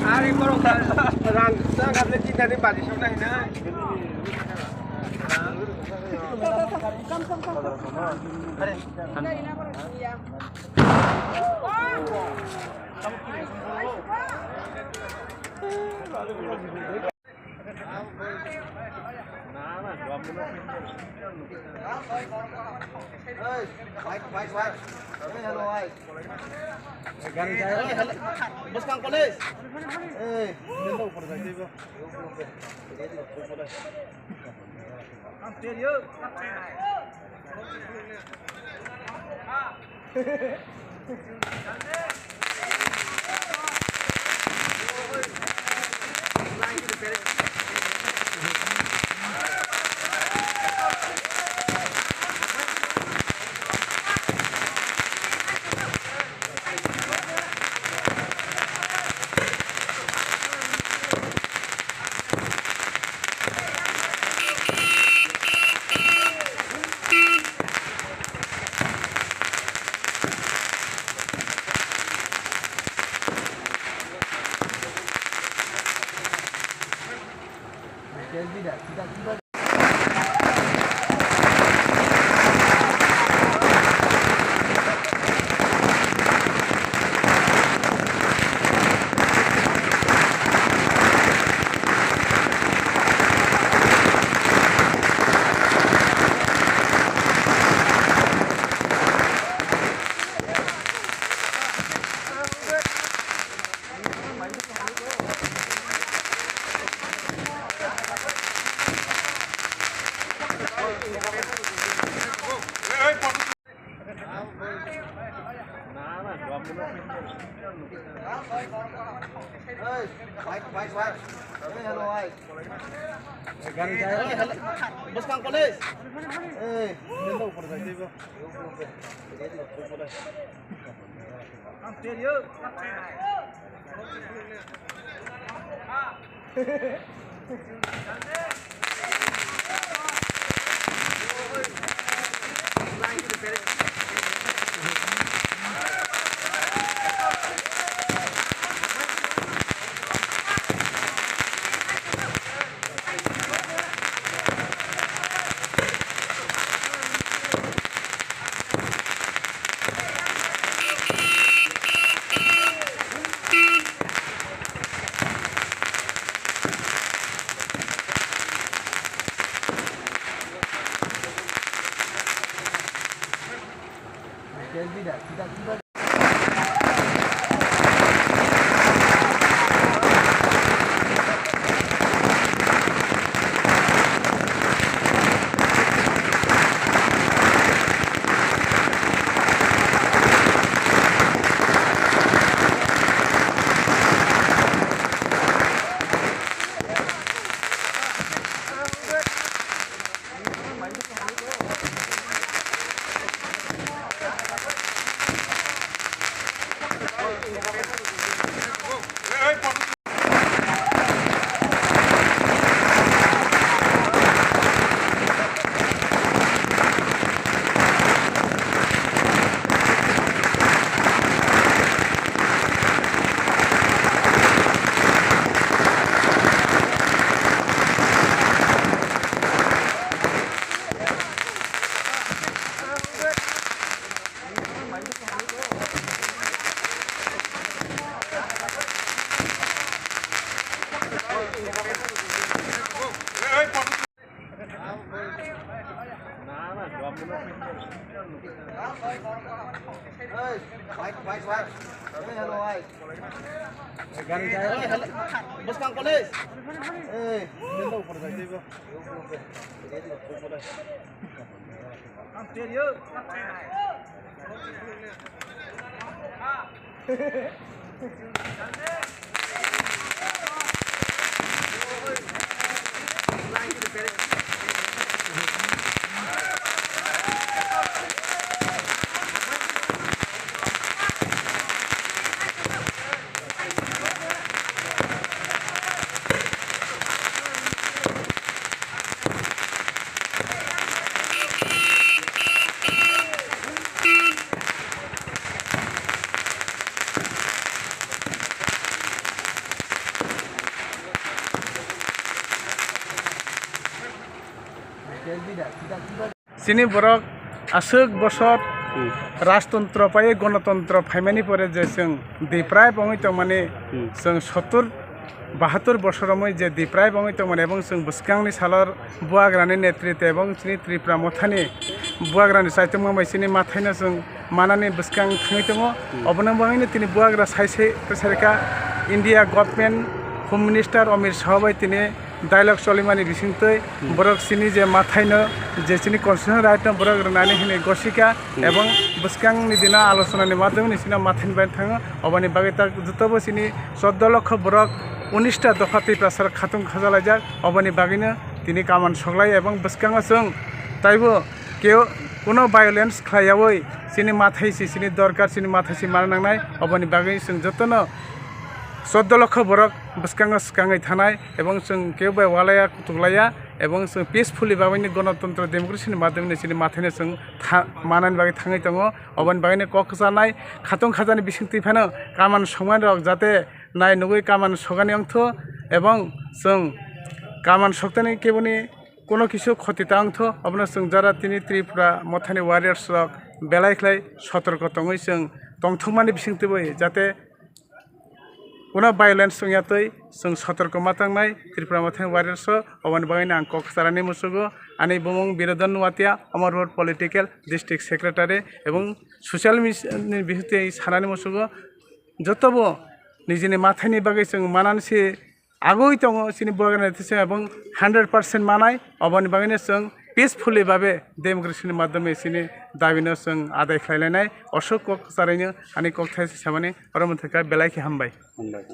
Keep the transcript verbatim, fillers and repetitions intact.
Ari korok rang rang hable tinta ni baji sok nai na. Bwskang college. Bwskang college. Bwskang college. Chini borok aswk bosor Hmm. Rajtantro pai gonotontro phaimani pore je chwng deprive wngwi tongmani Hmm. chwng sottur bahattur bosor romwi je deprive wngwi tongmani ebong chwng bwskangni salor buagrani netritw ebong chini Tripura mothani buagrani chaitukma bai chini mathaino chwng manani bwskang thangwi tongo. Hmm. Obono bagwino tini buagra sai sai kwsarika India government Home Minister Amit Shah bai tini dialogue cholimani bisingtwi Hmm. borok chini je mathaino je chini constitutional right no borok rwnani hinwi gosika Hmm. ebong bwskangni dino alochonani madhyamni chini mathaini bai thango. Oboni bagwi tak jotobo chini chordo lokho borok unista dopha Tiprasa khatung khajalaijak. Oboni bagwino tini kaman soklai ebong bwskango chwng taibo keo kuno violence khlaiyawi chini mathai si chini dorkar chini mathai si mana nangnai. Oboni bagwi chwng jotono chordo lokho borok bwskango swkangwi thanai ebong chwng kebo bai walaya kutuklaiya ebong chwng peacefully bagwino gonotontro democracy ni madhyamni chini mathaino chwng tha-, manani bagwi thangwi tongo. Oboni bagwino kok kwcharnai khatung khajani bisingtwi phano kaman songmani rok jate nai nugwi kaman sogani wngtho ebong chwng kaman soktani keboni kuno kisu khoti ta wngtho. Obono chwng jara tini Tripura mothani warriors rok belai khlai sotorko tongwi chwng tongthokmani bisingtwi bai jate Kuno violence wngya twi chwng sotorko ma tangnai Tripura Mothani warriors o, oboni bagwino ang kok kwcharani muchugo. Ani bumung Birodon Nuatia, omo road political district secretary, ebong social mis-, ni bisingtwi sanani muchugo. Jotobo nijini mathaini bagwi chwng manansi agoi tongo chini borok ni thwiso ebong hundred percent manai, oboni bagwino chwng peacefully babe democracy ni madhyame chini dabino chwng adai khlai lainai. Osok kok kwcharino ani kok thaisa samani oro manthoka belai khe hambai. Hambai.